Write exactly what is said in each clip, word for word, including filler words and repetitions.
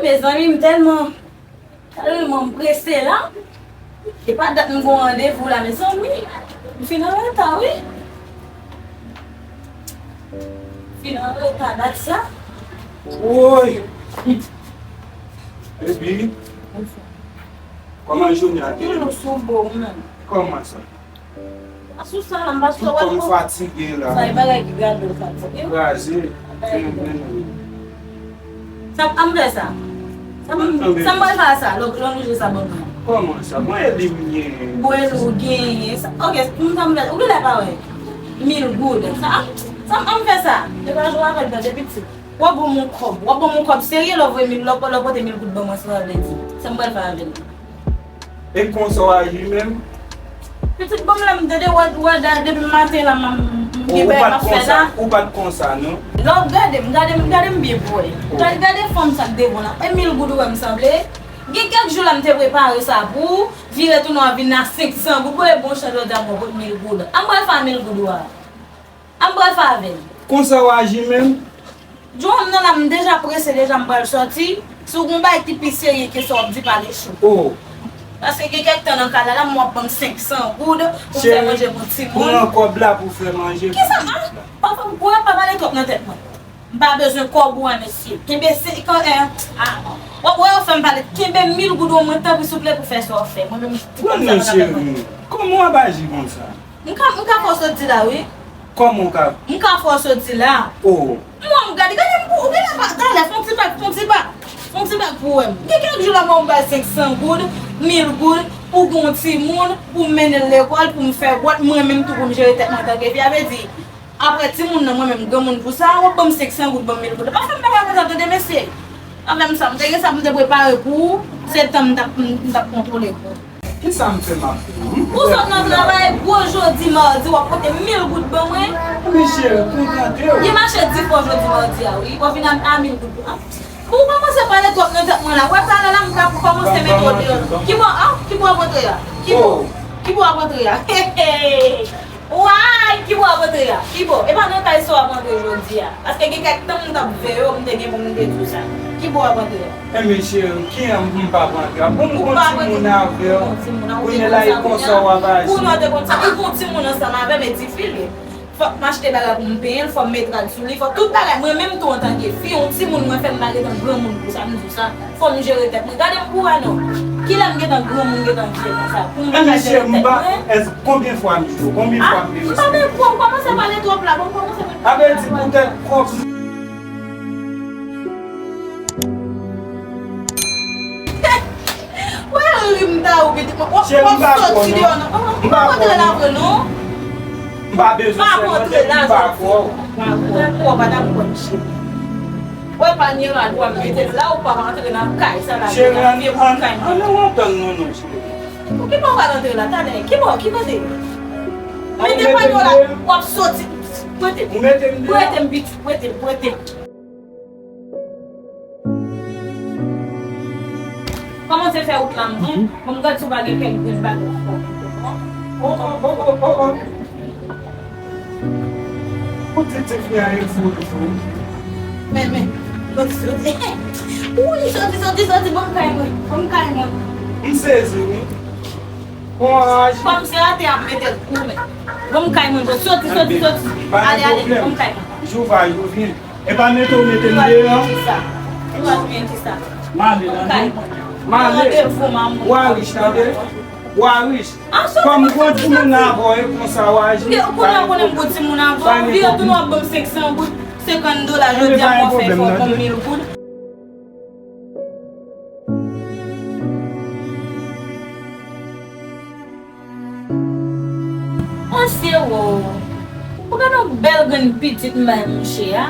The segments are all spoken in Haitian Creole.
Mezanmi, m tèlman, tèlman m prese la. E pa dat m gon randevou la, mezanmi. M fin anreta, wi. M fin anreta dat sa. Woy! Epi, kòman jounen an te ye? Yo sou bo, menm. Kòman sa? Asou sa la, m pa sou wè. Kòm fatige la. Sa e bagay ki gade w fatige. Kraze. Sa m fè sa. Sa m sa m pral fè sa. Lòt lòt jou sa ban mwen. Kòman sa? Mwen elimine. Bwè nou genyen. Sa- Ok, m sa m fè. Ou genlè pa wè. Mil goud. Sa sa m fè sa. Depi jou avè l depi piti. W ap ban m yon kòb. W ap ban m yon kòb serye lè w voye mil lè w lè w pote mil goud ban mwen sa sa vle di. Sa m pral fè avè l. E konsa w aji menm? Pitit, bon, la m tande wè, wè, da- depi maten la, m, m gen bagay m ap fè la. Ou pa t konsa, non? Lè w gade m, gade m, gade m byen pou wè. Gade, gade fanm sa k devan la. E mil goud ou wè m sanble? Gen kèk jou la m te prepare sa pou ou, vire tounen w ap vin a senk san goud. Bon, e bon chans jodi a m wè w pot mil goud. An m pral fè a mil goud ou a. An m pral fè avè l. Konsa w aji menm? Johan, m nan la, m deja prese, deja m pral sòti. Si w gon bagay ki pi serye ke sa w ap di, pale cho. Oh. Paske gen kèk tan nan kay la, la, m w ap ban m senk san goud pou m fè manje pou timoun. Cheri, pran kòb la pou fè manje pou timoun la. Kisa? Ah, papa, m pa pale twòp nan tèt mwen. M pa bezwen kòb ou a, mesye. Kenbe se, kan, eh, ah, w ap wè yo fè m pale. Kenbe mil goud ou mwen, tanpri, souple, pou fè sa w fè. Mwen menm, ti kòb sa pa nan tèt mwen. Non, non, cheri. Kòman w ap aji konsa? M ka, m ka fè w sot di la, wi. Kòman w ka? M ka fè w sot di la. Oh. Mwen, m gade, gade m pou, ou genlè pa, talè, fè yon ti bak, fè yon ti bak. Fè yon ti bak pou wè m. Gen kèk jou la, mwen, m bay senk san goud, mil goud, pou gon timoun, pou m mennen l lekòl, pou m fè bwat, mwen menm tou pou m jere tèt mwen antanke fi. A vle di, apre timoun nan, mwen menm, granmoun pou sa, w ap ban m senk san goud, ban m mil goud. Pa fè m bagay konsa, tande, mesye. Avè m sa, m te gen sa pou m te prepare pou ou, se tan m t ap, m t ap kontwole pou ou. Kisa m fè m ap fè? Ou sot nan travay, gwo jodi madi, w ap pote mil goud ban mwen. Wi, cheri, kontante w. Li mache di fwa jodi madi a, wi. W ap vin a, a mil goud pou mwen. Ou kòmanse pale twòp nan tèt mwen la. Wè talè la, m ka kòmanse mete w deyò. Kibò, ah, kibò w ap antre a? Kibò? Kibò w ap antre a? Way, kibò w ap antre a? Kibò? E pa nan kay sa w ap antre jodi a. Paske gen kèk tan m t ap veye w, m te gen pou m te di w sa. Kibò w ap antre a? Enben, cheri, kiyan m p ap antre a? Bon, m gon timoun avè w. Kounye la, e konsa w ap aji. Ou pa konn sa, kounye a. Ou pa te konn sa. Ou gon timoun ansanm avè m, e dife l ye. Fòk m achte bagay pou m peye l, fòk m met rad sou li, fòk tout bagay. Mwen menm tou antanke fi, yon timoun mwen fè m pa gentan granmoun pou sa, m di w sa. Fò m jere tèt mwen. Gade m pou wè non. Kilè m gentan granmoun, gentan vye konsa? Pou m pa ka jere tèt mwen. Èske konbyen fwa m di w? Konbyen fwa m di w? Ah, m pa menm pran, ou kòmanse pale twòp la. Bon, m kòmanse pale. A vle di poutèt kòb. Wè ri m ta ou pitit mwen. W ap soti deyò non. M pa antre la vre non. M pa bezwen sèmante, m pa kwè w. M pa kwè w, pa ta kwè m cheri. Wè panye rad ou ap mete la, ou pa antre nan kay sa la. Cheri, ann, ann, ann, ann antann nou non, cheri. Pou ki bò w pral antre la, talè? Ki bò, ki kote? Mete panye w la, w ap soti. Prete m. Ou mete m deyò. Prete m, pitit, prete m, prete m. Kòman se fè wout la, m, bon, m gad si w pa gen kèk grenn bagay ankò. Oh, oh, oh, oh, oh, oh. Ou di ti fi a e fou, fou. Men, men. Soti, soti. Wi, soti, soti, soti. Bon, kay mwen. Bon, kay mwen. M sezi, wi. Kòmanse atè ap mete l kou, men. Bon, kay mwen. Soti, soti, soti. Ale, ale. Bon, kay mwen. Jou va, jou vin. E pa mete w mete m deyò. Kisa? Ou pa konprann kisa? M ale la non. M ale. Randevou, manman. Wa rich, tande? Wa rich. Kòm gwo timoun avè w, e konsa w aji. Kounye a ou konnen m gwo timoun avè w. Vire tounen w ap ban m senk san goud, senkant dola, jodi a m fè efò ban m mil goud. Ansye wo, ou gade yon bèl grenn pitit m bay mouche a,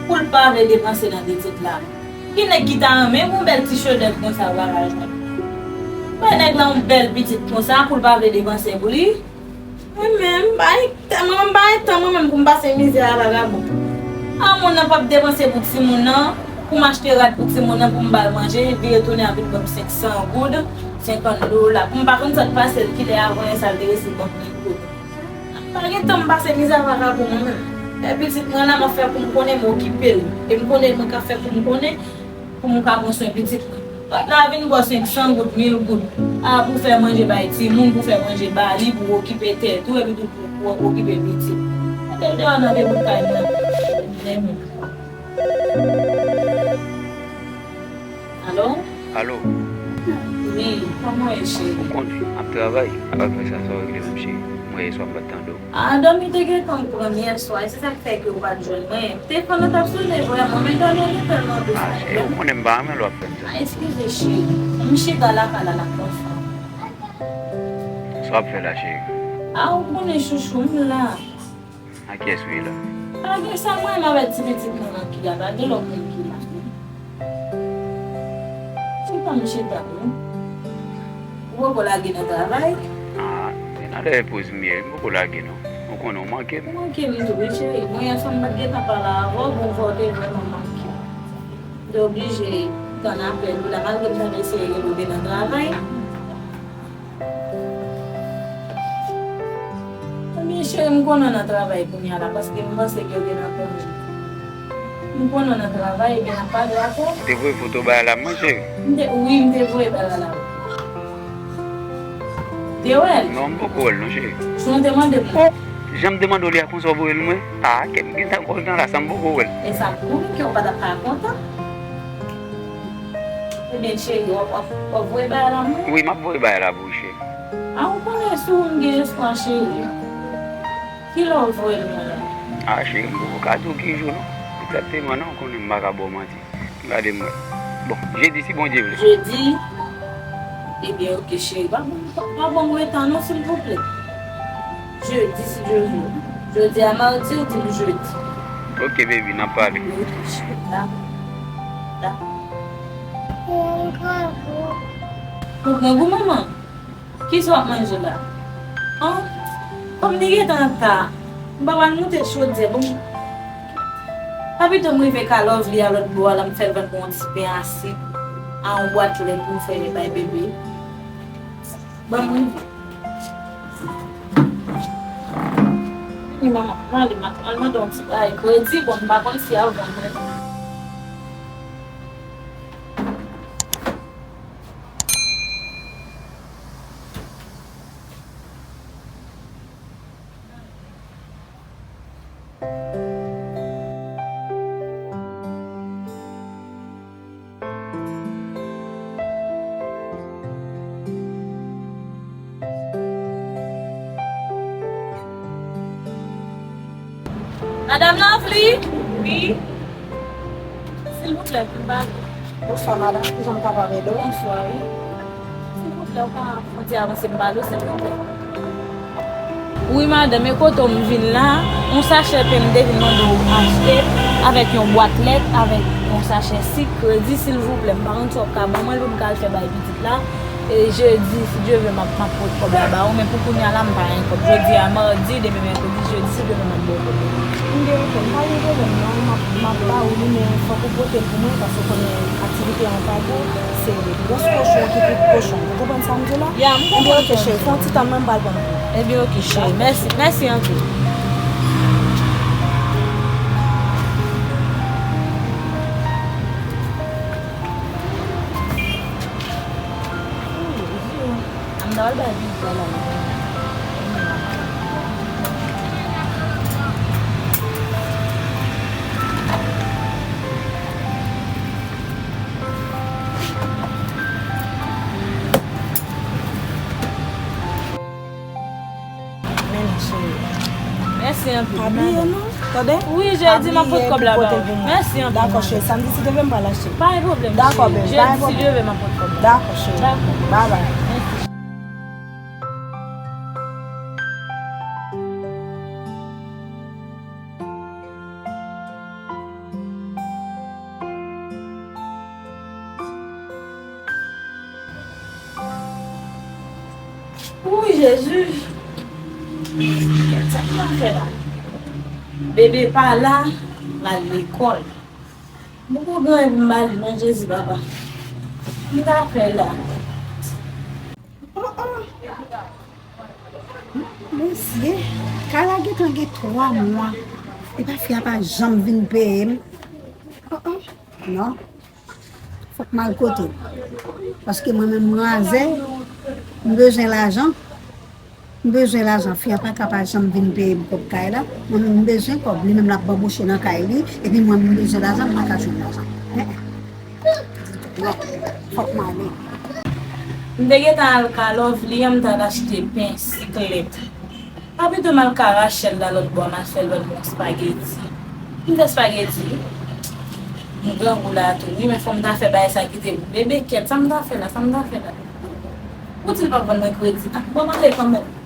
pou l pa vle depanse nan pitit la. Ki nèg ki ta renmen pou yon bèl ti chodèv konsa bagay la? Bay nèg la yon bèl pitit konsa pou l pa vle depanse pou li? Mwen menm, m pa gen tan, mwen menm, m pa gen tan mwen menm pou m pase mizè a vagabon. A moun nan p ap depanse pou timoun nan, pou m achte rad pou timoun nan, pou m ba l manje, vire tounen ap vin ban m senk san goud, senkant dola. Pou m pa konn sa k pase l, kilè avan yè sa l te resi ban m mil goud. M pa gen tan m pase mizè a vagabon mwen menm. E pitit mwen la, m ap fè pou m konnen, m okipe l. E m konnen mwen ka fè pou m konnen. Pou m ka pran swen pitit mwen. Lòt la vin ba w senk san goud, mil goud. A, pou fè manje bay timoun, pou fè manje ba li, pou okipe tèt ou, epi tou pou, pou okipe pitit. Mete l deyò nan de bout kay mwen. Alo? Alo? Wi, kòman w ye, cheri? Ou konnen, m ap travay, m ap fè sa, sa w regle m, cheri. Mwen, yè swa m pa t tande w. A, dòmi te gentan pran m yè swa, e se sa k fè ke ou pa t jwenn mwen. Telefòn nan t ap sone vrèman, men dòmi an te tèlman dous. A, cheri, ou konnen m pa renmen lè w ap fè m sa. A, eskize, cheri. M chita lakay la, la konsa. Sa w ap fè la, cheri? A, ou konnen, chouchou, m la. A kiyès ou ye la? Pa gen sa, mwen menm avèk ti pitit mwen nan ki la, pa gen lòt moun ki la. Chita m chita wi. Ou poko lage nan travay? A, se nan lè poz m ye, m poko lage non. Ou konnen w manke m. Ou manke m tou wi cheri. Mwen yè swa m pa t gentan pale avè w, bon fò w te vrèman manke m. M te oblije tann apèl ou la, malgre m t ap eseye rele w, ou te nan travay. Ebyen, cheri, m konnen w nan travay kounye a la, paske m panse ke w te nan konje. M konnen w nan travay, ebyen, n ap pale apre. Ou te voye foto bagay la mwen, cheri? M te, wi, m te voye bagay la. Te wè l? Non, m poko wè l non, cheri. Jan w te mande m nan. Jan m te mande w li a konsa w voye l mwen? A, kè m gentan kontan la, san m poko wè l. E sa pou ou, ke w pa t ap ka kontan? Ebyen, cheri, w ap, w ap, w ap voye bagay la mwen? Wi, m ap voye bagay la pou ou, cheri. A, ou konnen si w gen espwa, cheri. Kilè w voye l mwen la? A, cheri, m poko ka di w ki jou non. Egzakteman non, ou konnen m pa ka ba w manti. Gade m wè. Bon, jedi, si Bondye vle. Jedi? Ebyen, oke, cheri. Pa ban m, pa ban m reta non, silvouplè. Jedi, si Dye vle. Jodi a madi, ou di m jedi. Oke, baby, n ap pale. Oke, cheri. Dakò. Dakò. Ou grangou, manman? Kisa w ap manje la? An? Kòm li gentan ta, m pa pral moute chodyè, bon. Pa pito m rive ka Lovely a lòt bò a la, m fè l vann mwen yon ti pen a sik, a yon bwat lèt pou m fè bay bebe. Ban m rive. Wi, manman, m ale, m al mande yon ti bagay kredi, bon, m pa konn si y ap vann mwen. Madame Lovely? Wi. Silvouplè, pou m pale. Bonswa, madanm. Kijan m kapab ede w? Bonswa, wi. Silvouplè, ou ka fè yon ti avanse m pale w, silvouplè? Wi, madanm, e kote w m vin la? Yon sachè pen m te vin mande w achte, avèk yon bwat lèt, avèk yon sachè sik, kredi, silvouplè. M pa konn si w ap ka ban mwen l pou m ka al fè bay pitit la. E jedi, si Dye vle, m ap, m ap pote kòb la ba ou, men pou kounye a la, m pa gen kòb. Jodi a madi, demen mèkredi, jedi, si Dye vle, m ap ba w kòb la. Ebyen, oke, m pa gen pwoblèm non, m ap, m ap ba ou li, men fòk ou pote l pou mwen, paske w konnen aktivite an pa gwo, se gwo kochon ki pi kochon. Ou konprann sa m di w la? Ya, m konprann. Ebyen, oke, cheri, fè yon ti tan, mwen m pral pran pou ou. Ebyen, oke, cheri, mèsi, mèsi anpil. Ann al bay pitit la lajan. Men cheri. Mèsi anpil. Pa bliye non, tande? Wi, jedi m ap pot kòb la ba ou. Mèsi anpil. Dakò, cheri. Samdi, si Dye vle, m pral achte. Pa gen pwoblèm, cheri. Dakò, baby. Jedi, si Dye vle, m ap pot kòb la. Dakò, cheri. Dakò. Bye bye. Mèsi. Wouy, Jezi! Kèt, sa k pral fè la? Bebe pa la, l al lekòl. M poko gen anyen pou m ba li non, Jezi papa. Ki m ta fè la? Oh, oh. Mesye, kay la gentan gen twa mwa. Epa fi a pa janm vin peye m. Oh, oh. Non. Fòk m al kote l. Paske mwen menm m razè, m bezwen lajan. M bezwen lajan. Fi a pa ka pa janm vin peye m kòb kay la. Mwen menm m bezwen kòb. Li menm l ap banboche nan kay li. Epi mwen menm m bezwen lajan, m pa ka jwenn lajan. Enhen. Non, fòk m ale. M te gentan al ka Lovely an, m t al achte pen, siklèt. Pa pito m al ka Rachel la lòt bò, m al fè lòt bon espageti. M fè espageti. M grangou la tou, wi, men fò m ta fè bagay sa ki te bebe kèt. Sa m ta fè la, sa m ta fè la. Poutji l pa vann mwen kredi? Ah, bon, m ale kanmenm.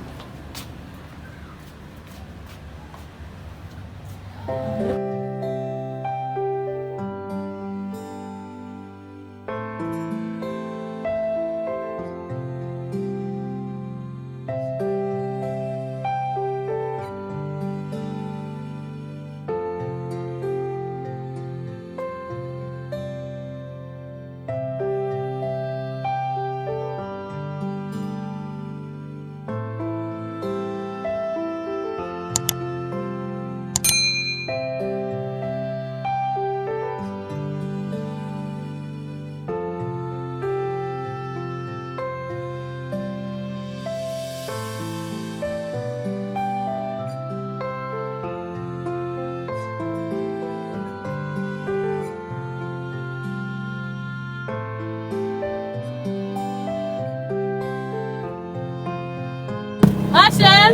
Rachel!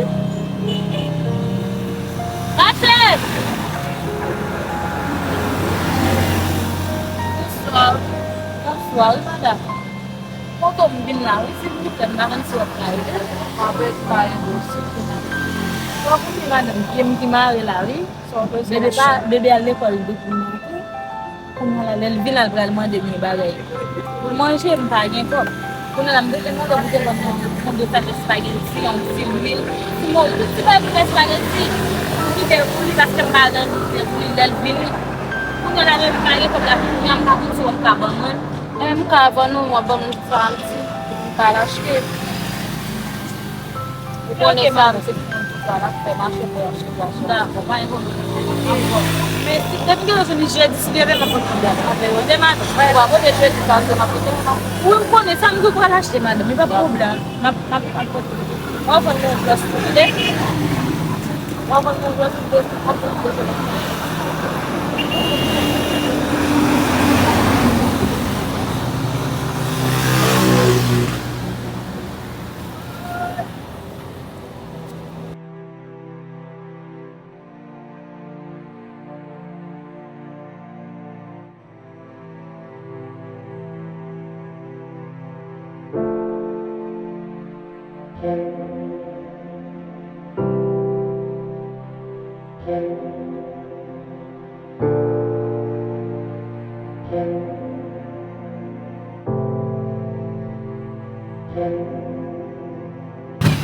Rachel! Bonswa. Bonswa, wi, madanm. Kote w m vin la, wi, silvouplè, m pa konn si w ap ka ede m. Mwen pa ede w, silvouplè. Ou konnen, madanm, pye m ki mare la, wi. Bebe pa, bebe al lekòl depi maten. Kounye a la, lè l vin la, l pral mande m yon bagay pou l manje, m pa gen kòb. Kounye a la, m te vin mande w pou te ban m yon, yon bouton de sach espageti, yon ti lwil, ti mo, ti bagay pou fè espageti, pou kite pou li, paske m pa gen anvi kite pou li lè l vini. Kounye a la, menm m pa gen kòb la, kounye a m pa konn si w ap ka ban mwen. E, m ka vann ou, w ap ban m sa m di, m ka al achte. Ou konnen sa, nou se pou moun tout sa, n ap fè mache pou achte pwason. Dakò, pa gen pwoblèm. Men si, depi gen jodi, jedi, si Dye vle, m ap pote pwoblèm. Avè yo demen, w a pote jedi, sa, se m ap pote. Wi, m konnen sa, m di w pral achte, madanm, men pa pwoblèm. M ap, m ap, m ap pote. W a vann yon jwèt pou tande. W a vann yon jwèt pou tande.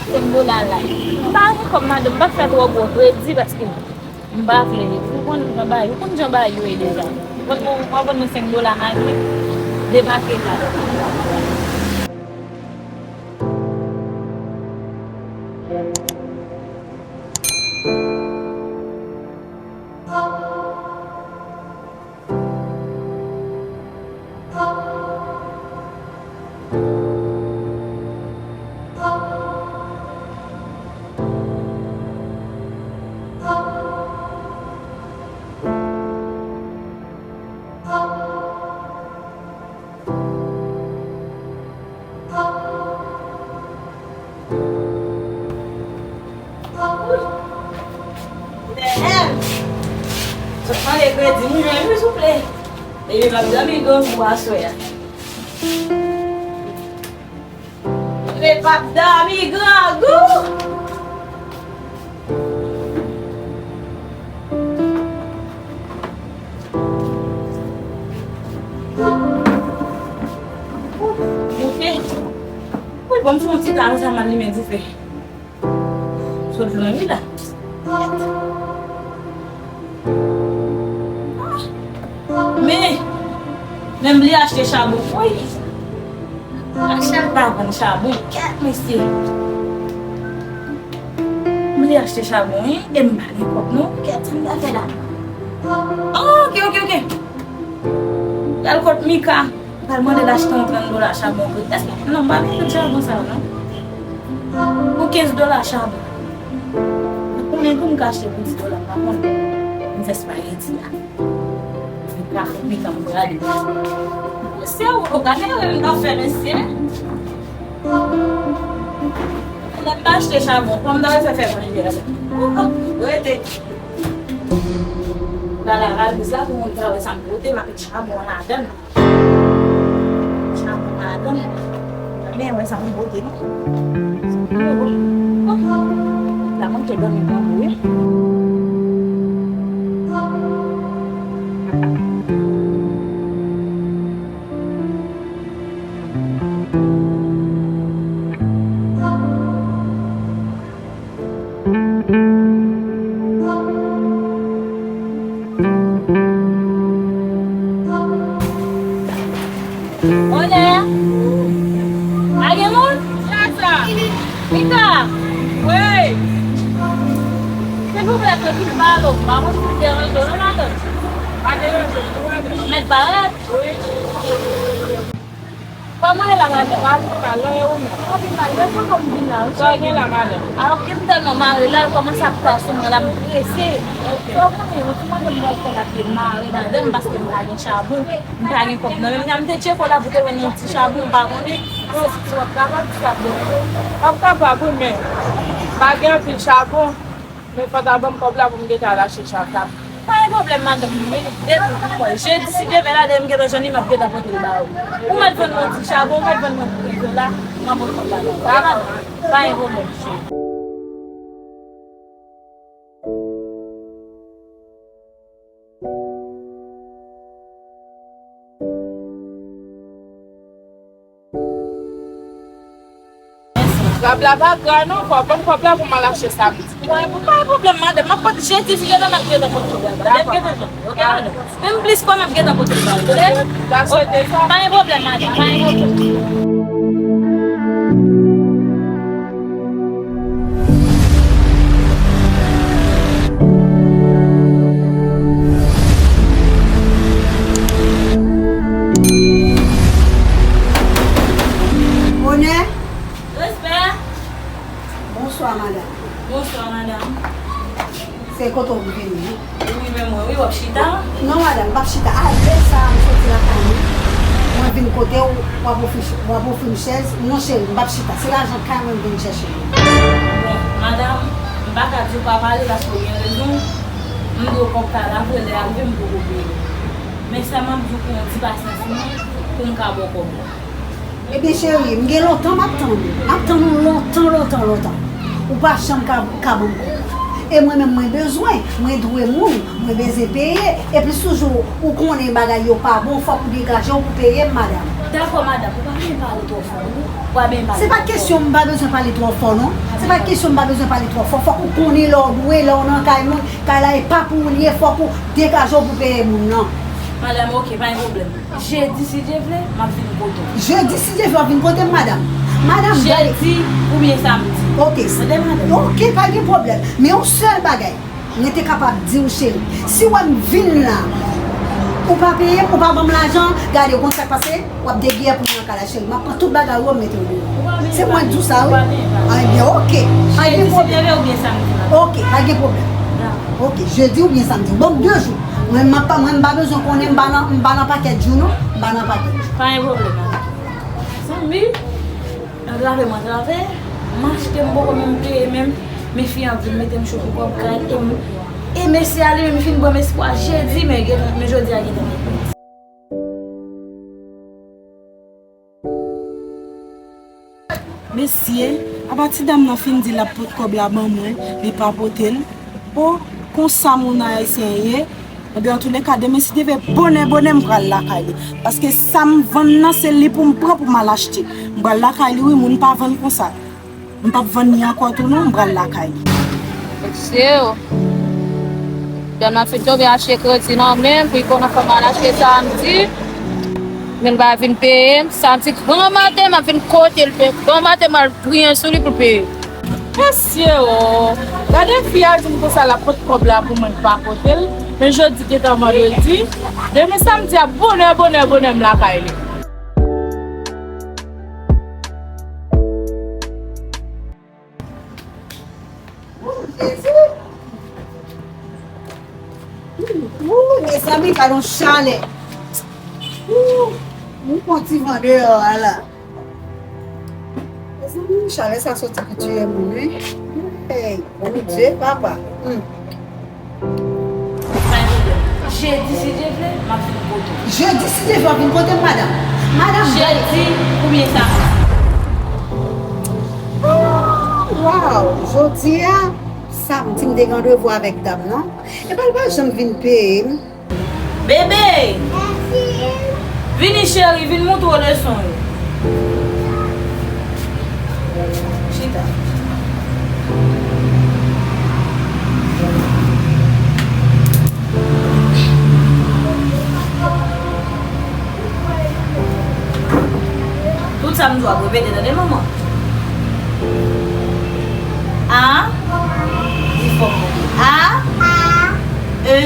Senk dola la. M pa gen kòb, madanm, m pa fè twò gwo kredi paske m pa vle. Ou konn jan bagay, ou konn jan bagay yo ye deja. Mwen, mwen, mwen vann nou senk dola, m ale debake la. Sot mande kredi m jwenn wi souple. Epi m ap dòmi gwo pou aswè a. Epi m ap dòmi grangou. Moute. Wi, bon, m fè yon ti tan sa m al limen dife. Sot lwen wi la. Men, men m bliye achte chabon. Wi. Rachel pa vann chabon. Kèt mesye. M bliye achte chabon, wi. E m pa gen kòb non. Kèt, sa m ta fè la? Oh, ok, ok, ok. L al kot Mika. Pral mande l achte yon trant dola chabon pou li. Èske, non, m pa bezwen chabon sa yo, non. Pou kenz dola chabon. Konbyen pou m ka achte pou dis dola? M pa konnen. M fè espayeti la. M ka fè pikan m prale. Mesye, ou gade erè m t ap fè, mesye. Lè m pa achte chabon, kòman m ta fè fè manje a? Rete. Gade valiz la pou moun ta wè sa m pote, m ap met chabon ladan l. Chabon ladan l. Men wè sa m pote non. La mwen te dòmi tankou wi. Onè! Pa gen moun? Kiyès sa? Mika! Wi! Silvouplè, tranquille, pa alo. Pa konn si m deranje w non, madanm. Pa deranje w non, madanm. Mèt Barèt? Wi. Kòman e la, madanm? Pa twò mal non, e ou menm? Mwen vin mal, mwen pa konn vin la. Sa w gen la, madanm? Alò ke m tèlman mare la, l kòmanse ap pran sou mwen la, m prese. Sa w konnen, yon ti mande m wè fè la, ke m mare ladan l, paske m pa gen chabon, m pa gen kòb nan men m. M te tcheke w la pou te jwenn yon ti chabon, m pa konnen. Se si w ap kapab, ti chabon. W ap kapab, wi, men m pa gen anpil chabon. Men fò w ta ban m kòb la pou m gentan al achte chabon. Pa gen pwoblèm, madanm, m mete de tou pou mwen. Jedi, si Dye vle, la, depi m gentan jwenn li, m ap gentan pote l ba ou. Ou mèt vann mwen ti chabon, ou mèt vann mwen ti dola, m ap pote kòb la ba ou. Dakò. Pa gen pwoblèm. Rab la pa gra non, fò w ban m kòb la pou m al achte samdi. Mwen, pa gen pwoblèm, madanm. M ap pote jedi, si Dye vle, m ap gentan pote kòb la. Dakò. Depi gentan jwenn, oke, madanm? Menm plis fò, m ap gentan pote l ba ou, oke? Pa gen pwoblèm, madanm, pa gen pwoblèm. Onè. Respè. Bonswa, madanm. Bonswa, madanm. Se kote w vini, wi? Wi, men mwen, wi, w ap chita? Non, madanm, m p ap chita. Alè sa a, m soti lakay mwen. Mwen vin kote w, w ap ofri, w ap ofri m chèz. Non, cheri, m p ap chita. Se lajan kay mwen m vin chèche. Bon, madanm, m pa ka di w pa pale paske w gen rezon. M dwe kòb kay la vre, lè a rive m poko peye. Men sèlman m di w pou yon ti pasyans non, pou m ka ba w kòb la. Ebyen cheri, m gen lontan m ap tann ou. M ap tann ou lontan, lontan, lontan. Ou pa janm ka, ka ban m kòb. E mwen menm mwen bezwen, mwen dwe moun, mwen bezwen peye. E plis toujou, ou konnen bagay yo pa bon, fòk ou degaje w pou peye m, madanm. Dakò, madanm, ou pa byen pale twò fò, non. Ou pa byen pale twò fò. Se pa kesyon m pa bezwen pale twò fò, non. Se pa kesyon m pa bezwen pale twò fò. Fòk ou konnen lè w dwe, lè w nan kay moun, kay la e pa pou ou li ye, fòk ou degaje w pou peye moun nan. Madanm, oke, pa gen pwoblèm. Jedi, si Dye vle, m ap vin kote w. Jedi, si Dye vle, w ap vin kote m, madanm? Madanm, gade. Jedi oubyen samdi. Oke. Tande, madanm. Oke, pa gen pwoblèm. Men yon sèl bagay, mwen te kapab di w, cheri. Si w wè m vin la, ou pa peye m, ou pa ban m lajan, gade, ou konn sa k pase? W ap degiyè pou mwen nan kay la, cheri. M ap pran tout bagay ou yo, m mete yo deyò. Se mwen k di w sa, wi. A, ebyen, oke. Pa gen pwoblèm. Jedi, si Dye vle, oubyen samdi, madanm. Oke, pa gen pwoblèm. Dakò. Oke, jedi oubyen samdi. Ban m de jou. Mwen, m pa, mwen, m pa bezwen konnen, m pa nan, m pa nan pakèt jou, non. M pa nan pakèt jou. Pa gen pwoblèm, madanm. Zanmi, antrave m antrave, m achte m poko menm peye menm, men fi an vin mete m cho pou kòb kay, e m, e mesye a li menm fin ban m espwa jedi, men gentan, men jodi a gentan mèkredi. Mesye, apa ti dam nan fin di l ap pot kòb la ban mwen, li pa pote l. O, konsa moun ayisyen ye. Ebyen, antouleka, demen si Dye vle, bonè, bonè, m pral lakay li. Paske sa m vann nan, se li pou m pran pou m al achte. M pral lakay li, wi, moun pa vann konsa. M p ap vann li ankò tou, non, m pral lakay li. Mesye, o. Dam nan fin tonbe achte kredi nan men m, pou l konn fè m al achte samdi. Men l pa vin peye m. Samdi granmaten, m ap vin kote l, granmaten, m al priye sou li pou l peye m. Mesye, o. Gade fi a di m konsa l ap pot kòb la pou mwen, l pa pote l. Men jodi gentan vandredi. Demen samdi a, bonè, bonè, bonè, m lakay li. Mezanmi, gad yon chalè. Ooh, m pran ti van deyò a la. Mezanmi, chalè sa soti pou tiye moun, wi. Hey, Bondye, papa. Hmm. Jedi, si Dye vle, m ap vin kote w. Jedi, si Dye vle, w ap vin kote m, madanm. Madanm, gade. Jedi, koubyen sa? Waw, jodi a, samdi, m te gen randevou avèk dam nan. Epa l pa janm vin peye m. Bebe! Vini, cheri, vin montre w leson yo. Chita. Tout sa m di w ap repete, tande, manman. A. Di fò. A. E.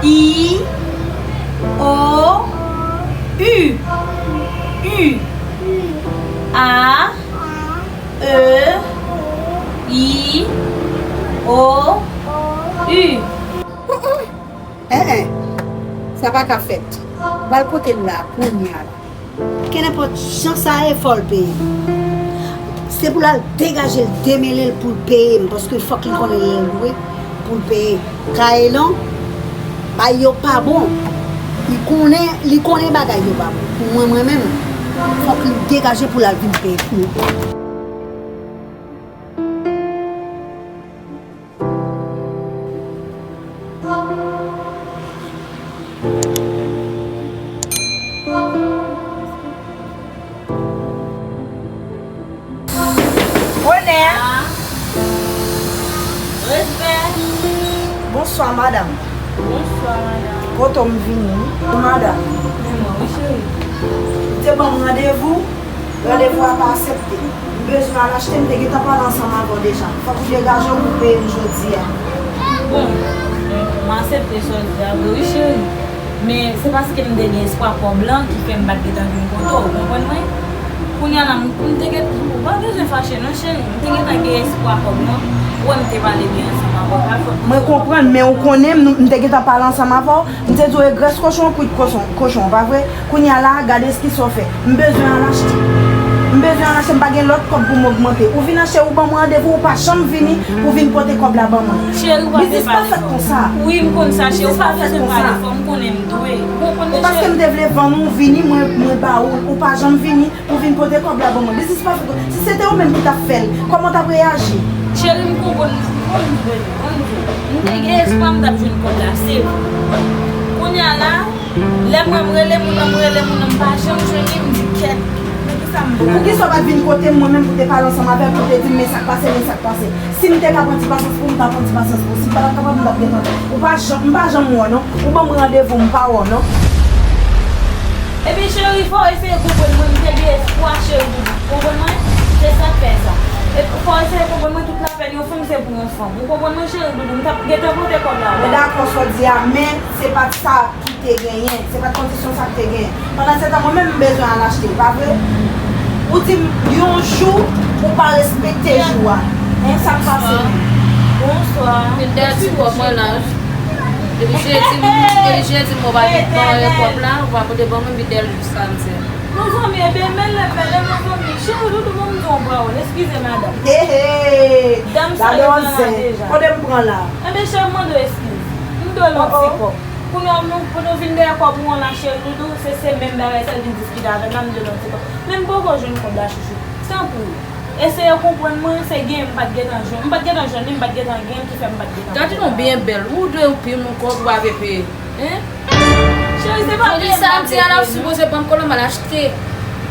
I. O. U. U. A. E. I. O. U. En, en. Sa pa ka fèt. Ou pral pote l la, kounye a la. Kenenpòt jan sa ye, fò l peye m. Se pou l al degaje l, demele l pou l peye m, paske fòk li konnen lè l dwe pou l peye. Kay lan, bay yo pa bon. Li konnen, li konnen bagay yo pa bon. Pou mwen, mwen menm, fòk li degaje pou l al vin peye pou mwen. Onè. Respè. Bonswa, madanm. Bonswa, madanm. Kote w m vini, wi. Madanm. Men mwen, wi, cheri. Ou te ban m randevou. Randevou a pa aksepte. M bezwen al achte, m te gentan pale ansanm avè w deja. Fòk ou degaje w pou peye m jodi a. Bon, m aksepte sa w di a vre wi, cheri. Men se paske m te gen espwa kòb lan ki fè m pa t gentan vin kote w, ou konprann mwen? Kounye a la, m, m te gen, ou pa bezwen fache non, cheri. M te gentan gen espwa kòb lan. Ou wè m te pale byen ansanm avè w, pa fòt. Mwen konprann, men ou konnen m, m te gentan pale ansanm avè w. M te di w e grès kochon, kwit kochon, kochon, pa vre? Kounye a la, gade eskis w fè. M bezwen al achte. M bezwen al achte, m pa gen lòt kòb pou m ogmante. Ou vin achte, ou ban m randevou, ou pa janm vini pou vin pote kòb la ban mwen. Cheri, ou pa bezwen pale fò. Biznis pa fèt konsa. Wi, m konn sa, cheri. Ou pa bezwen pale fò, m konnen m dwe. Ou konprann mwen, cheri? E paske m te vle vann ou, vini, mwen, mwen ba ou, ou pa janm vini. Ou vin pote kòb la ban mwen. Biznis pa fèt. Si se te ou menm ki t ap fè l, kòman w t ap reyaji? Cheri, m konprann. Konn vre, konn vre. M te gen espwa m t ap jwenn kòb la, se vre. Kounye a la, lè m wè m rele moun nan, m rele moun nan, m pa janm jwenn li, m di, "Kèt, men kisa m fè?" Poukisa w pa t vin kote m, mwen menm, pou te pale ansanm avè m, pou te di m, "Men sa k pase, men sa k pase"? Si m te ka pran ti pasyans pou m, m t ap pran ti pasyans pou ou. Si m pa t ap kapab, m t ap gentan. Ou pa janm, m pa janm wè w, non. Ou ban m randevou, m pa wè w, non. Ebyen, cheri, fò w eseye konprann mwen. M te gen espwa, cheri doudou. Konprann mwen? Se sa k fè sa. E fò w eseye konprann mwen, tout lapèn yon fanm, se pou yon fanm. Ou konprann mwen, cheri doudou? M t ap gentan pote kòb la. Mwen dakò sa w di a, men se pa t sa ki te genyen. Se pa t kondisyon sa k te genyen. Pandan se tan, mwen menm, m bezwen al achte, pa vre? Ou di m yon jou, ou pa respekte jou a. Hein, sa k pase menm? Bonswa. Fidèl, ti kòb mwen la. Depi jedi, depi jedi, mwen pa vin ban kòb la, ou pa pote ban mwen, fidèl, jis samdi. Mezanmi, ebyen, men lè, men lè, mezanmi, cheri doudou, ban m di yon pawòl, eskize madanm. He, he. Dam sa, li pran la deja. Kote m pran la? Ebyen, cheri, m mande w eskiz. M dwe l yon ti kòb. Pou nou, nou, pou nou vin dèyè kòb ou an la, cheri doudou, se, se menm bagay sa, l vin diskite avè m la, m dwe l yon ti kòb. Men m poko jwenn kòb la, chouchou. Tanpri, eseye konprann mwen, se gen, m pa t gentan jwenn, m pa t gentan jwenn li, m pa t gentan gen, ki fè m pa t gentan. Gade nou byen bèl, ou dwe yon pil yon kòb, ou pa vle peye. Hein? Cheri, se pa peye m pa vle peye, non. Jodi samdi a, l ap sipoze ban m kòb la, m al achte.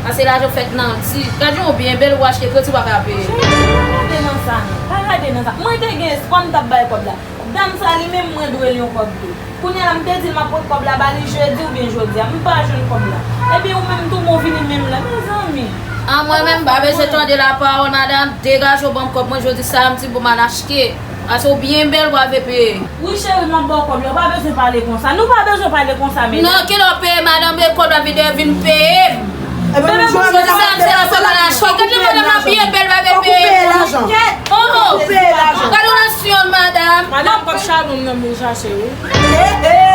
Pase lajan fèt nan di. Gade yon byen bèl, ou achte kredi, ou pa ka peye. Cheri, pa gade nan sa, non. Pa gade nan sa. Mwen te gen espwa m t ap bay kòb la. Dam sa li menm, mwen dwe l yon kòb tou. Kounye a la, m te di l m ap pot kòb la ba li jedi oubyen jodi a. M pa jwenn kòb la. Epi ou menm tou, men w vini menm lè. Mezanmi. A, mwen menm, m pa bezwen tande lapawòl, madanm. Degaje w ban m kòb mwen jodi samdi pou m al achte. Pase w byen bèl, w a vle peye. Wi, cheri, m ap ba w kòb la. Ou pa bezwen pale konsa. Nou pa bezwen pale konsa, medam. Non, kilè w peye, madanm, e kòb la vide vin peye m. Ebyen, men jodi samdi a, fò nou al achte. Gade madanm nan byen bèl, w a vle peye. Fòk ou peye lajan. Oh, oh. Fòk ou peye lajan. Gade yon nasyon, madanm. Madanm, kòb chabon m nan m vin chache, wi. Hey, hey.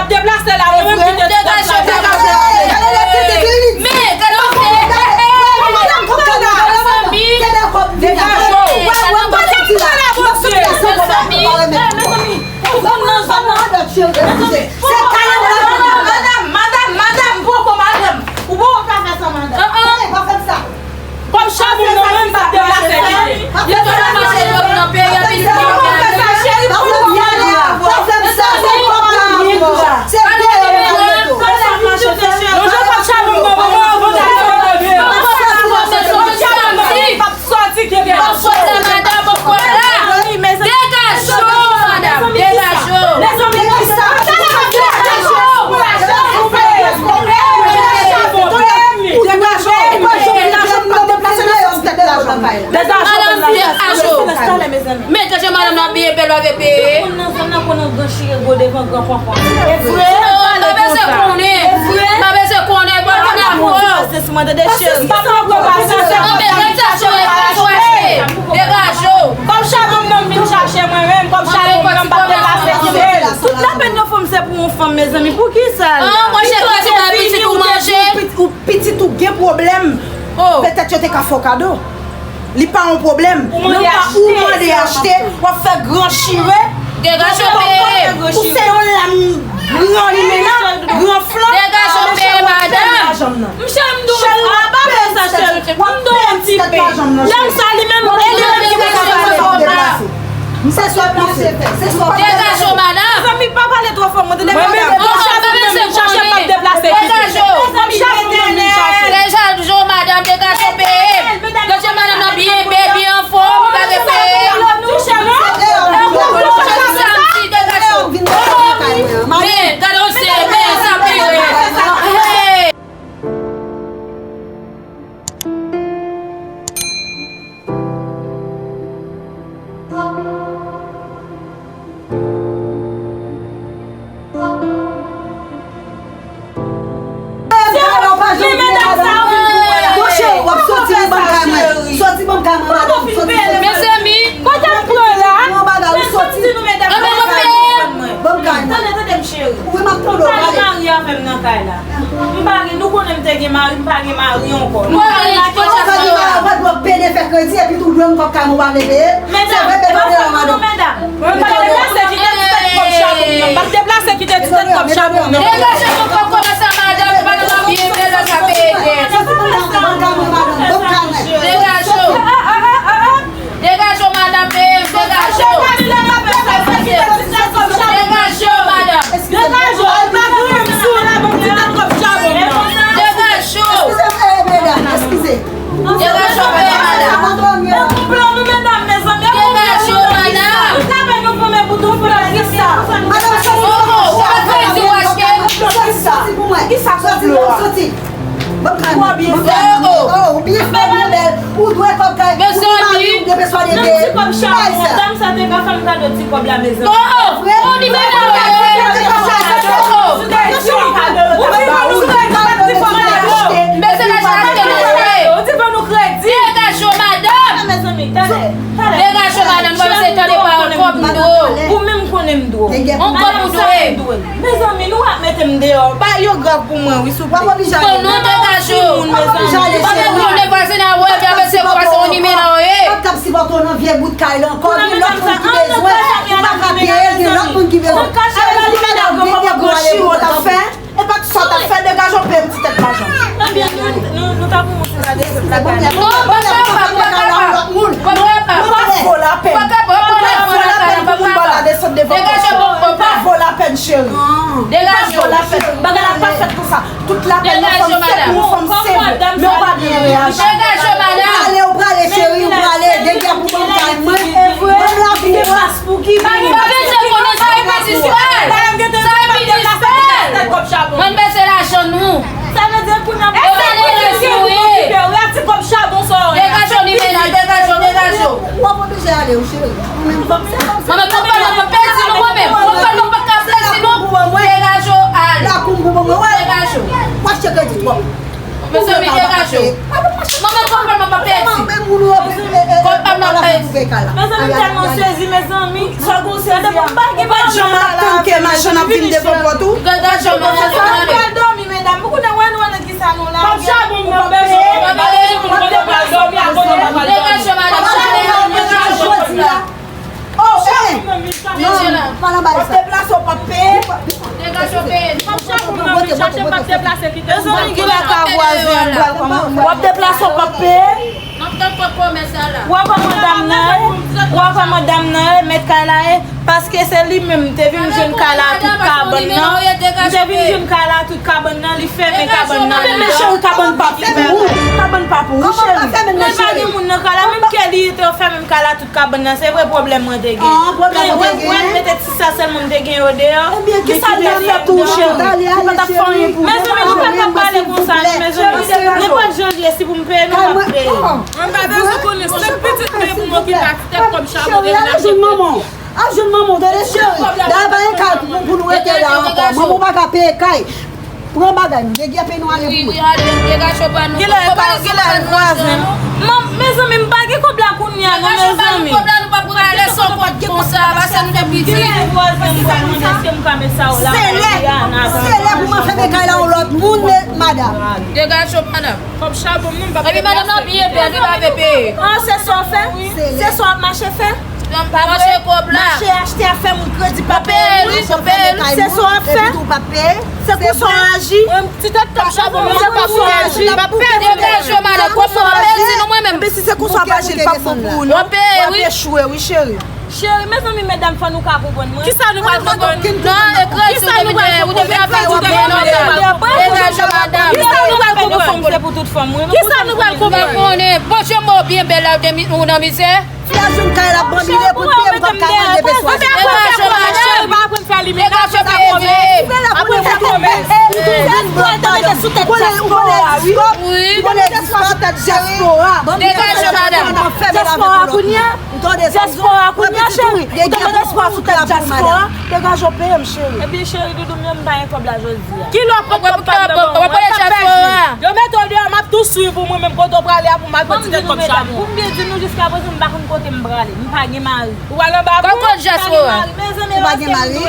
ap deplase la, mwen menm ki te deplase. Men, gade yon fè. Mezanmi. Degaje w. Mezanmi. Mezanmi. Ou konn nan zòn nan. Madanm, madanm, madanm, poko madanm. Ou poko ka fè sa, madanm. Kòm chabon nan men m pa deplase li. Li tou nan mache dòmi nan peyi an, vin di li gade. Sòti ki gen. Sòti ki gen. Madanm, poko la. Degaje w, madanm, degaje w. Degaje w. Madanm, degaje w. Men degaje madanm nan byen bèl, w ap peye. Moun nan zòn nan konn yon gran chire gwo devan gran kòkò. E vre? Non, pa bezwen konnen. Pa bezwen konnen, pa konnen avans. Pasyans, pa pran gwo pasyans. Non, men ret sa cheri, pa sou achte. Degaje w. Kòm chabon m nan m vin chache mwen menm, kòm chabon m nan m pa deplase kite l. Tout lapenn yo fè m se pou yon fanm, mezanmi. Poukisa la? An, mwen chèche ti bay pitit ou manje. Pitit ou gen pwoblèm. Petèt yo te ka fè w kado. Li pa yon pwoblèm. Ou mande achte, w ap fè gran chire. Degaje w peye. Ou se yon lam gran limena, gran flan. Degaje w peye, madanm. Mchè, m di w, a pa fè sa, cheri. M di w yon ti pe. Dam sa li menm, e li menm ki pou sa fè. Se sa w panse fè. Se sa w panse fè. Degaje w, madanm. Zanmi, pa pale twò fò, mwen tande madanm. Kòm chabon m nan m vin chache, m p ap deplase. Degaje w. Kòm chabon m nan m vin chache. Degaje w, madanm, degaje w peye. Degaje madanm nan byen, byen, byen anfòm, li pa gen peye. Men, gade w se, men, sa vire. Hey. Men medam sa yo vin pou mwen la. Monchè, w ap soti, wi, ban m kay mwen. Soti, ban m kay mwen, madanm. Soti, soti. Mezanmi. Kote m pran la? Yon bagay, ou soti. Ban m kay mwen. Ban m kay mwen. Tande, tande m, cheri. Wi, m ap tande w, pale. M pa gen mari avè m nan kay la. M pa gen, nou konnen m te gen mari, m pa gen mari ankò. Nou pa gen mari, pa gen mari, w ap pede fè kredi, epi tou dwe m kòb kay mwen, w pa vle peye. Se vre, peye, peye, madanm. Mwen pa deplase kite ti tèt kòb chabon nan. M pa deplase kite ti tèt kòb chabon nan. Degaje nou kòb kòmanse madanm, madanm ap byen bèl, sa peye dèt. Degaje w. Degaje w, madanm, peye m, degaje w. Degaje w, madanm. Degaje w. Degaje w, peye madanm. Degaje w, peye madanm. Degaje w, madanm. Oho, ou pa kredi w achte? Soti pou mwen. Kisa soti la? Soti. Ban m kay mwen. Ban m kay mwen. Oh, ou byen fè, byen bèl. Ou dwe kòb kay. Ou gen mari, ou gen bezwen de peye. Bay sa. Dam sa te ka fè m kado ti kòb la, mezanmi. Oh, oh. Vre? Ou ni mari. Ou di fè nou kredi. Ou di fè nou kredi. Degaje w, madanm. Degaje w, madanm, m panse tande pawòl kòb m dwe w. Ou menm konnen m dwe w. On kòb ou dwe. Mezanmi, nou ap mete m deyò. Bagay yo grav pou mwen, wi, souple. W ap oblije ale. Bon, non, degaje w. W ap oblije ale, cheri. Ou pa mèt tounen vwazen an, wè, byen, mesye, ou pase yon nimewo, e. M p ap sipòte w nan vye bout kay la ankò. Gen lòt moun ki bezwen. Ou pa ka peye l, gen lòt moun ki bezwen. Ale, li mèt ak yon gwo chiro l ap fè. E pa t sa w t ap fè, degaje w, peye m ti tèt madanm. Ebyen, nou, nou, nou t ap montre gade sou lakay la. Non, pa kapab, pa kapab. Pa kapab. Pa vo lapèn. Pa kapab, pa kapab. Pa vo lapèn pou moun ba la desann devan pòt la. Pa vo lapèn, cheri. Degaje w. Pa vo lapèn. Bagay la pa fèt konsa. Tout lapèn nan fanm se pou yon fanm, se vre. Men w pa byen reyaji. Degaje w, madanm. Ou prale, ou prale, cheri, ou prale. Degaje pou ban m kay mwen. Ban m lakou mwen. Pou ki moun? Pa bezwen konnen sa, epi dispè. Sa epi dispè. Mwen bezwen lajan nou. Sa vle di kounye a, yo pa nan legliz nou ye. Degaje w, ni mennaj, degaje w, degaje w. W ap oblije ale, wi, cheri. Manman, konprann mwen pa pèdi nou, mwen menm. Konprann mwen pa ka pèdi nou. Degaje w, ale. Degaje w. W achte kredi twòp. Mezanmi, degaje w. Manman, kòb pa m nan peye ti. Kòb pa m nan peye ti. Mezanmi, m tèlman sezi, mezanmi. Sa gon sezi a? Ou pa t janm ap tann ke machann ap vin devan pòt ou? Degaje w, manman. Pral dòmi, medam. Ou konnen wè nou nan kisa nou la. Kòb chabon m nan bezwen. Degaje w, madanm. Jodi a. Oh, hey! Non, pa nan bay sa. W ap deplase, w p ap peye. Degaje w, peye. Kòb chabon m nan, wi, chache m p ap deplase, kite m. Mezanmi, gen la ka vwazen an, m pral kòman? W ap deplase, w p ap peye. W a kòman dam nan ye? W a kòman dam nan ye? Mèt kay la ye? Paske se li menm te vin jwenn kay la tout kabann nan. M te vin jwenn kay la tout kabann nan, li fèmen kabann nan. Men cheri, kabann pa pou ou. Kabann pa pou ou, cheri. Men pa gen moun nan kay la, menm ke li te fèmen kay la tout kabann nan, se vre pwoblèm mwen te gen. Men wè, wè, mete ti sa sèlman m te gen yo deyò. Ebyen, kisa l te fè pou ou, cheri? Li pa t ap fè anyen pou ou. Mezanmi, nou pa ka pale konsa, non, mezanmi. Nenpòt jan l ye, si pou m peye, nou p ap peye. Mwen pa bezwen konnen, senk pitit mwen pou m okipe ak tèt kòb chabon de la. Al jwenn manman w, tande, cheri. Dayè pa gen kay pou, pou nou rete la ankò. Manman w pa ka peye kay. Pran bagay nou, degèpe nou ale pou mwen. Kilè, kilè vwazen? Mezanmi, m pa gen kòb la kounye a, non, mezanmi. Kòb la, nou pa pou ale san kòb konsa, paske nou te pitit. Kilè vwazen m pral mande, èske m ka met sa w la? Se lè, se lè pou mwen fèmen kay la yon lòt moun, madanm. Degaje w, madanm. Kòb chabon m nan, m p ap deplase. Epi madanm nan byen bèl, li pa vle peye. Ah, se sa w fè? Se sa w ap mache fè? Pa vre? Mache kòb la. Mache achte afè moun kredi pa peye moun. Se sa w ap fè? Se konsa w aji? Ti tèt kòb chabon m nan, se konsa w aji? M ap peye. Degaje w, madanm, kòb mwen, m ap peye, sinon mwen menm. Epi si se konsa w ap aji, l p ap bon pou ou, non. W ap peye, wi. W ap echwe, wi, cheri. Cheri, mezanmi, medam, fò nou ka konprann mwen. Kisa nou pral konprann? Non, e kredi ou te mete, ou te fè kredi ou te mete nan kay. Degaje w, madanm. Kisa nou pral konprann? Fanm se pou tout fanm, wi. Kisa nou pral konprann? Mwen konnen, bon, je mò byen bèl la, ou te mi-, ou nan mizè. Fi a jwenn kay la, ban m lè pou pye, m p ap ka manje peswa. Degaje w, madanm. Cheri, pa aprann fè limena, aprann fè komès. Aprann fè komès. Ou konnen, ou konnen diskòp, ou konnen diskòp, cheri. Degaje w, madanm. Diaspora kounye a. Diaspora kounye a, cheri. Ou tande diaspora sou tèt diaspora. Degaje w, peye m, cheri. Ebyen, cheri, doudou m, yo, m pa gen kòb la jodi a. Kilè w ap pot kòb pa m nan ban mwen? Ou ap pale diaspora. Yo mete w deyò, m ap tou swiv ou mwen menm, kote w prale a pou m al pran ti tèt kòb chabon. Pou m byen di nou, jiskaprezan, m pa konn kote m prale. M pa gen mari. Ou al anba pou? Kòb kot diaspora? Mezanmi, ou pa gen mari?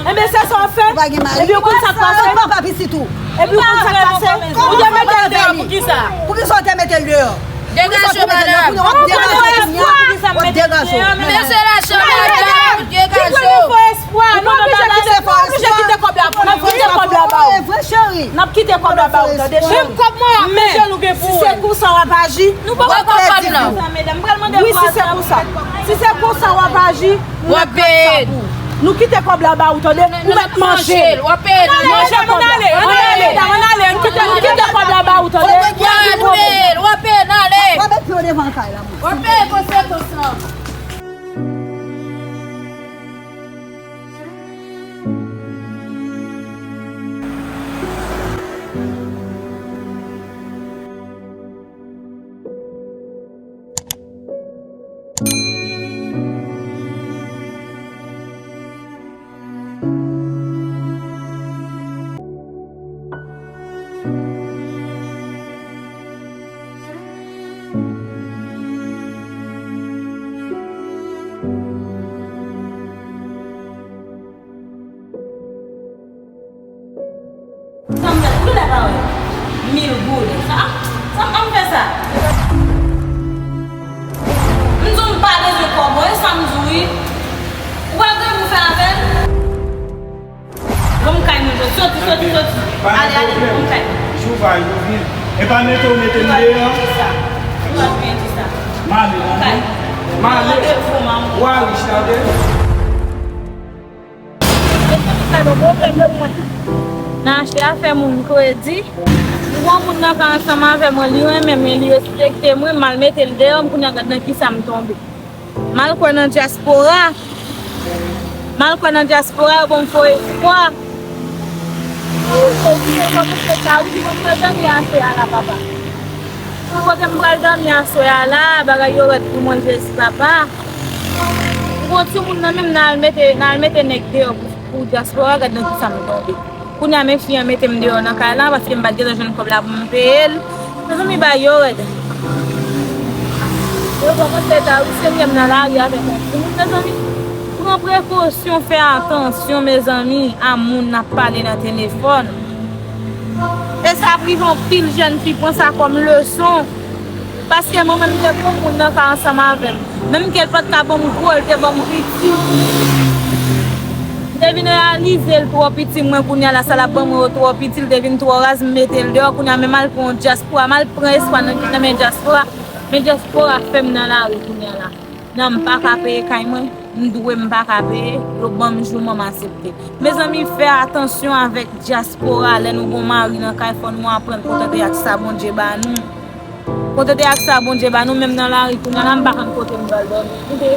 Enben, se sa w fè? Ou pa gen mari? Epi ou konn sa k pase? Ou pa pitit ou? Epi ou konn sa k pase? Ou te mete l deyò pou kisa? Poukisa w te mete l deyò? Degaje w, madanm. W ap degaje w kounye a. W ap degaje w. Men se lajan, madanm. Degaje w. Ou pa oblije kite kòb la pou nou. N ap kite kòb la ba ou. E vre, cheri. N ap kite kòb la ba ou, tande, cheri. Menm kòb mwen an, menm jan nou gen pou ou. Si se konsa w ap aji, nou poko pèdi vi w. Wi, si se konsa. Si se konsa w ap aji, nou mèt pran sa pou ou. Nou kite kòb la ba ou, tande. Ou mèt manje l. W ap peye l. Manje kòb la. Ann ale, ann ale, ann ale, ann kite, ann kite kòb la ba ou, tande. W ap peye l, w ap peye l, ale. W ap met pye w devan kay la. W ap peye konsekans lan. Sa m fè, kilè pa wè? Mil goud. Sa, sa m fè sa? M di w m pa bezwen kòb ou, e sa m di w wi. Ou pa gen pou fè avè l? Bon, m kay mwen, soti, soti, soti. Ale, ale, bon, m kay mwen. Jou va, jou vyen. E pa mete w mete m deyò. Ou pa byen di sa. M ale, m ale. Ou a rich, tande. Nan achte afè moun kredi. Yon moun nan ka ansanm avè mwen, li renmen mwen, li respekte mwen, m al mete l deyò, m kounye a gad nan kisa m tonbe. M al kwè nan dyaspora. M al kwè nan dyaspora, yo ban m fo espwa. Ou kote m pral dòmi aswè a la, papa? Ou kote m pral dòmi aswè a la, bagay yo rèd pou mwen, Jezi, papa. Ou gon timoun nan men m, nan al mete, nan al mete nèg deyò pou, pou dyaspora, gad nan kisa m tonbe. Kounye a, men fi an mete m deyò nan kay la, paske m pa t gentan jwenn kòb la pou m peye l. Mezanmi, bagay yo rèd. Yo kòmanse ta wi, se mwen nan lari avèk yon timoun, mezanmi. Pran prekosyon, fè atansyon, mezanmi, a moun n ap pale nan telefòn. E sa ap rive anpil jèn fi pran sa kòm leson. Paske mwen menm, m te pran moun nan ka ansanm avè m. Menm ke l pa t ka ban m gwo, l te ban m piti. M te vin reyalize l twò piti, mwen kounye a la, sa l ap ban mwen yo twò piti, l te vin twò raz, m mete l deyò, kounye a menm al pran yon dyaspora, m al pran espwa nan, nan men dyaspora, men dyaspora fè m nan lari kounye a la. Non, m pa ka peye kay mwen, m dwe m pa ka peye, yo ban m jou mwen m aksepte. Mezanmi, fè atansyon avèk dyaspora, lè nou gon mari nan kay, fò nou aprann kontante ak sa Bondye ba nou. Kontante ak sa Bondye ba nou, menm nan lari kounye a la, m pa konn kote m pral dòmi. Koute,